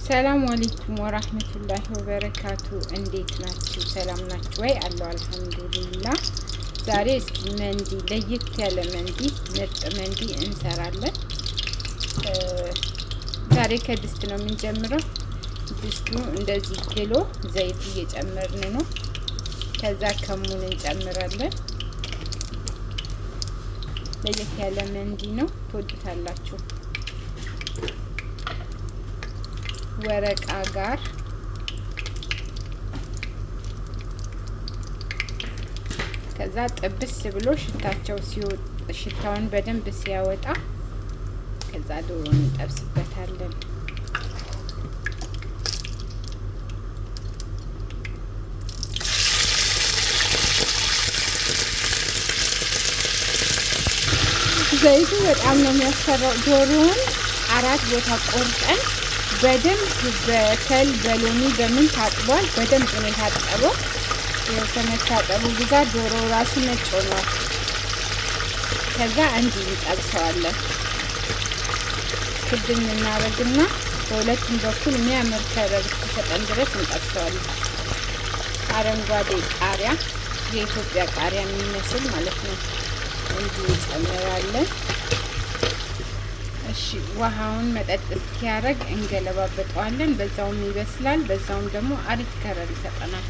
ሰላም አለይኩም ወራህመቱላሂ ወበረካቱ። እንዴት ናችሁ? ሰላም ናችሁ ወይ? አለው አልሐምዱሊላህ። ዛሬ እስኪ መንዲ፣ ለየት ያለ መንዲ፣ ምርጥ መንዲ እንሰራለን። ዛሬ ከድስት ነው የምንጀምረው። ድስቱ እንደዚህ ግሎ ዘይት እየጨመርን ነው። ከዛ ከሙን እንጨምራለን። ለየት ያለ መንዲ ነው፣ ትወዱታላችሁ። ወረቃ ጋር ከዛ ጥብስ ብሎ ሽታቸው ሽታውን በደንብ ሲያወጣ ከዛ ዶሮ እንጠብስበታለን። ዘይቱ በጣም ነው የሚያስፈራው። ዶሮውን አራት ቦታ ቆርጠን በደንብ በከል በሎሚ በምን ታጥቧል። በደንብ ነው የታጠበው። ከመታጠቡ ብዛት ዶሮ ራሱ ነጭ ሆኗል። ከዛ እንዲህ እንጠብሰዋለን። ክድን እናደርግና በሁለቱም በኩል የሚያምር color እስኪሰጠን ድረስ እንጠብሰዋለን። አረንጓዴ ቃሪያ፣ የኢትዮጵያ ቃሪያ የሚመስል ማለት ነው። እንዲህ እንጨምራለን። እሺ፣ ውሃውን መጠጥ እስኪያደርግ እንገለባበጠዋለን። በዛውም ይበስላል፣ በዛውም ደግሞ አሪፍ color ይሰጠናል።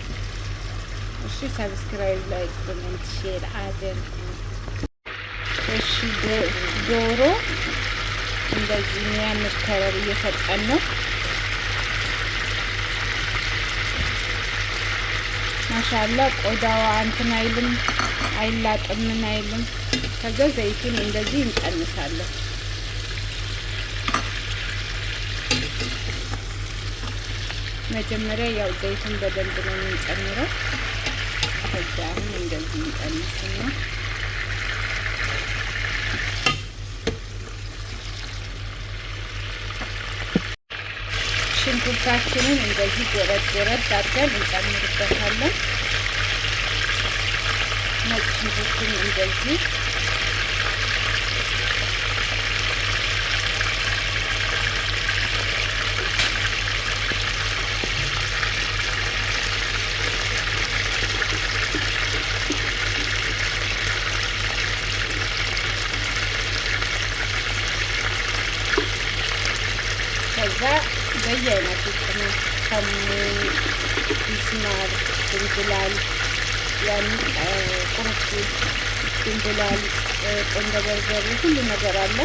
እሺ፣ subscribe፣ like፣ comment፣ share አድርጉ። እሺ፣ ዶሮ እንደዚህ የሚያምር color እየሰጠን ነው። ማሻላ ቆዳዋ እንትን አይልም፣ አይላጥም፣ ምን አይልም። ከዛ ዘይቱን እንደዚህ እንቀንሳለን። መጀመሪያ ያው ዘይቱን በደንብ ነው የምንጨምረው። ከዛ አሁን እንደዚህ እንቀንስና ሽንኩርታችንን እንደዚህ ጎረድ ጎረድ አድርገን እንጨምርበታለን። ነጭ ሽንኩርቱን እንደዚህ፣ ከዛ በየአይነቱ ቅመም፣ ከሙን፣ ቢስማር፣ ድንብላል፣ ያን ቁርፉድ፣ ድንብላል፣ ቆንዶ በርበሬ ሁሉ ነገር አለ።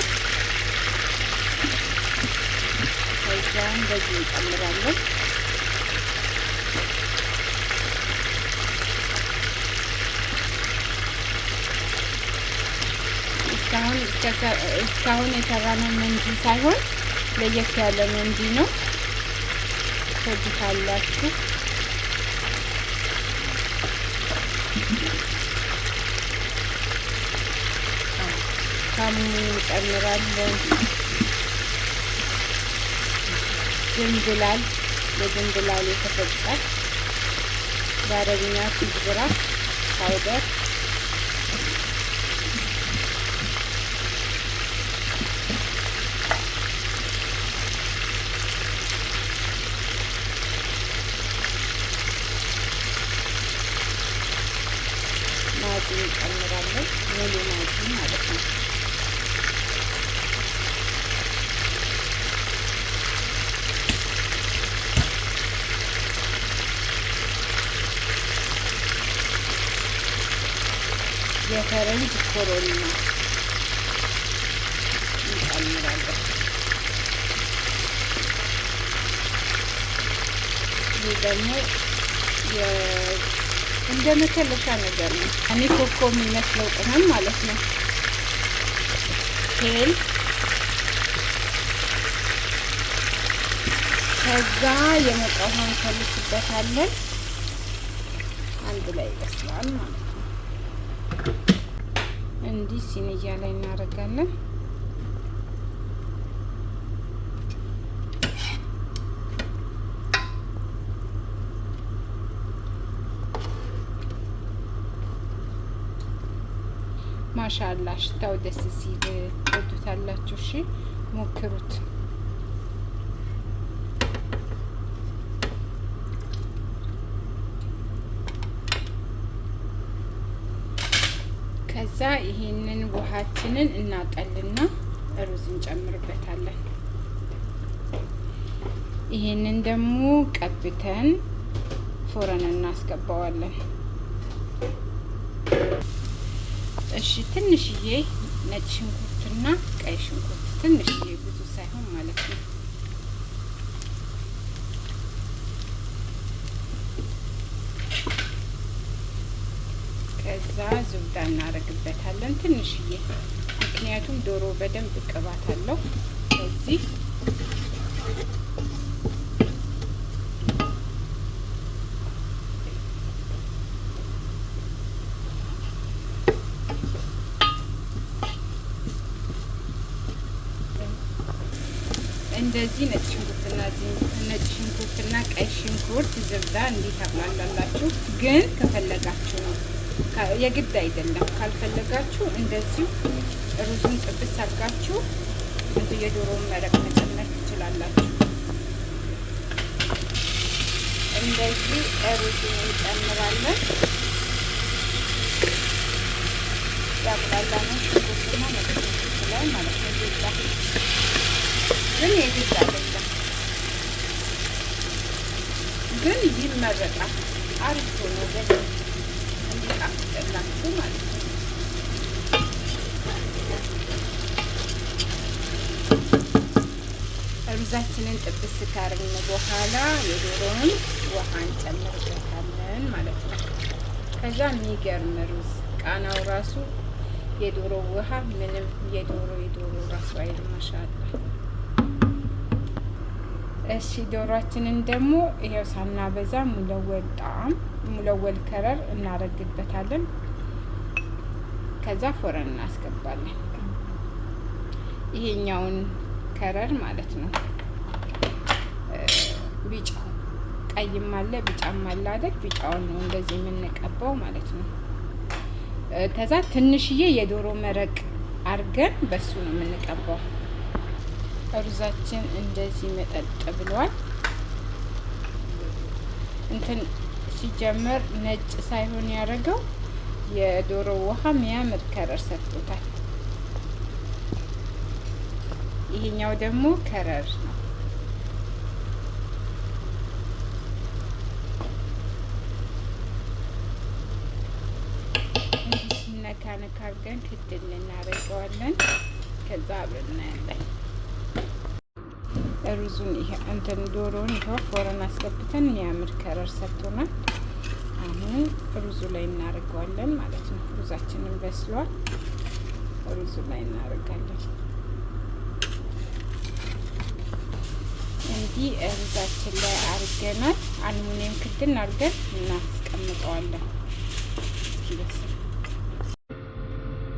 ከዛ እንደዚህ እንጨምራለን። እስካሁን የሰራነው መንዲ ሳይሆን ለየት ያለ መንዲ ነው። ትወዱታላችሁ። ካሙን እንጨምራለን። ድንብላል፣ የድንብላል የተፈጨ፣ በአረብኛ كزبرة powder፣ ማጂ እንጨምራለን። ሙሉ ማጂ ማለት ነው። የፈረንጅ ኮሮሪማ እንጨምራለን። ይህ ደግሞ እንደ መከለሻ ነገር ነው። እኔ ኮኮ የሚመስለው ቅመም ማለት ነው። ሄል፣ ከዛ የሞቀ ውሃ እንከልስበታለን። አንድ ላይ ይበስላል ማለት ነው። እንዲህ ሲንያ ላይ እናደርጋለን። ማሻላ ሽታው ደስ ሲል፣ ትወዱታላችሁ። እሺ፣ ሞክሩት። ይሄንን ውሃችንን እናጠልና ሩዝ እንጨምርበታለን። ይሄንን ደግሞ ቀብተን فرن እናስገባዋለን። እሺ ትንሽዬ ነጭ ሽንኩርትና ቀይ ሽንኩርት ትንሽዬ፣ ብዙ ሳይሆን ማለት ነው። ከዛ زبدة እናደርግበታለን ትንሽዬ፣ ምክንያቱም ዶሮ በደንብ ቅባት አለው። ከዚህ እንደዚህ ነጭ ሽንኩርትና ቀይ ሽንኩርት زبدة እንዲህ ታብላላላችሁ። ግን ከፈለጋችሁ ነው፣ የግድ አይደለም። ካልፈለጋችሁ እንደዚሁ ሩዙን ጥብስ አድርጋችሁ እንትን የዶሮውን መረቅ መጨመር ትችላላችሁ። እንደዚህ ሩዙን እንጨምራለን። ያቁላላነው ሽንኩርትና ነጭ ሽንኩርት ላይ ማለት ነው። زبدة ግን የግድ አይደለም፣ ግን ይመረጣል። አሪፍ ሆኖ በደንብ እንዲጣፍጥላችሁ ማለት ነው። ሩዛችንን ጥብስ ካረግን በኋላ የዶሮውን ውሃ እንጨምርበታለን ማለት ነው። ከዛ የሚገርም ሩዝ ቃናው ራሱ የዶሮ ውሃ ምንም የዶሮ ራሱ አይልም። ما شاء الله። እሺ ዶሯችንን ደግሞ ይኸው ሳናበዛ ملون ጣዕም ملون color እናረግበታለን። ከዛ فرن እናስገባለን። ይሄኛውን color ማለት ነው። ቢጫው ቀይም አለ ቢጫም አለ አይደል? ቢጫውን ነው እንደዚህ የምንቀባው ማለት ነው። ከዛ ትንሽዬ የዶሮ መረቅ አርገን በሱ ነው የምንቀባው። ሩዛችን እንደዚህ መጠጥ ብሏል። እንትን ሲጀመር ነጭ ሳይሆን ያደረገው የዶሮ ውሃ የሚያምር color ሰጥቶታል። ይሄኛው ደግሞ color ነው። እንዲህ ነካ ነካ አድርገን ክድን እናደርገዋለን። ከዛ አብረን እናያለን። ሩዙን ይሄ እንትን ዶሮውን ይኸው فرن አስገብተን የሚያምር color ሰጥቶናል። አሁን ሩዙ ላይ እናደርገዋለን ማለት ነው። ሩዛችንን በስሏል። ሩዙ ላይ እናደርጋለን። እንዲህ ሩዛችን ላይ አድርገናል። አልሙኒየም ክድን አድርገን እናስቀምጠዋለን እስኪበስል።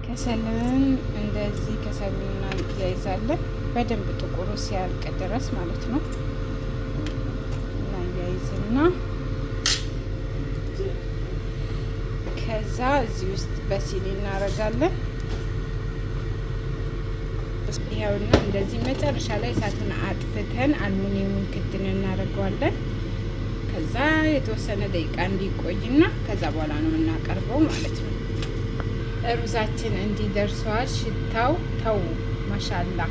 ከሰልን እንደዚህ ከሰሉን እናያይዛለን በደንብ ጥቁሩ ሲያልቅ ድረስ ማለት ነው። እናያይዝና ከዛ እዚህ ውስጥ በሲኒ እናደርጋለን። ይኸውና እንደዚህ መጨረሻ ላይ እሳቱን አጥፍተን አልሙኒየሙን ክድን እናደርገዋለን። ከዛ የተወሰነ ደቂቃ እንዲቆይና ከዛ በኋላ ነው የምናቀርበው ማለት ነው። ሩዛችን እንዲህ ደርሷል። ሽታው ተው ما شاء الله።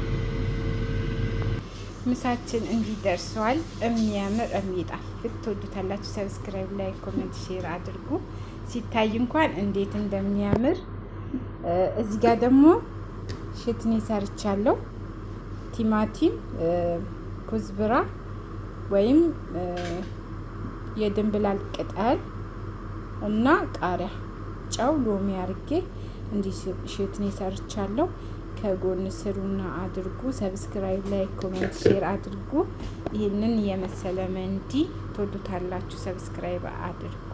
ምሳችን እንዲህ ደርሷል። የሚያምር የሚጣፍጥ ትወዱታላችሁ። Subscribe፣ like፣ comment፣ share አድርጉ። ሲታይ እንኳን እንዴት እንደሚያምር። እዚህ ጋር ደግሞ chutney ሰርቻለሁ። ቲማቲም፣ كزبرة ወይም የድንብላል ቅጠል እና ቃሪያ፣ ጨው፣ ሎሚ አርጌ እንዲህ chutney ሰርቻለሁ። ከጎን ስሩና አድርጉ። Subscribe፣ like፣ comment፣ share አድርጉ። ይህንን የመሰለ መንዲ ትወዱታላችሁ። Subscribe አድርጉ።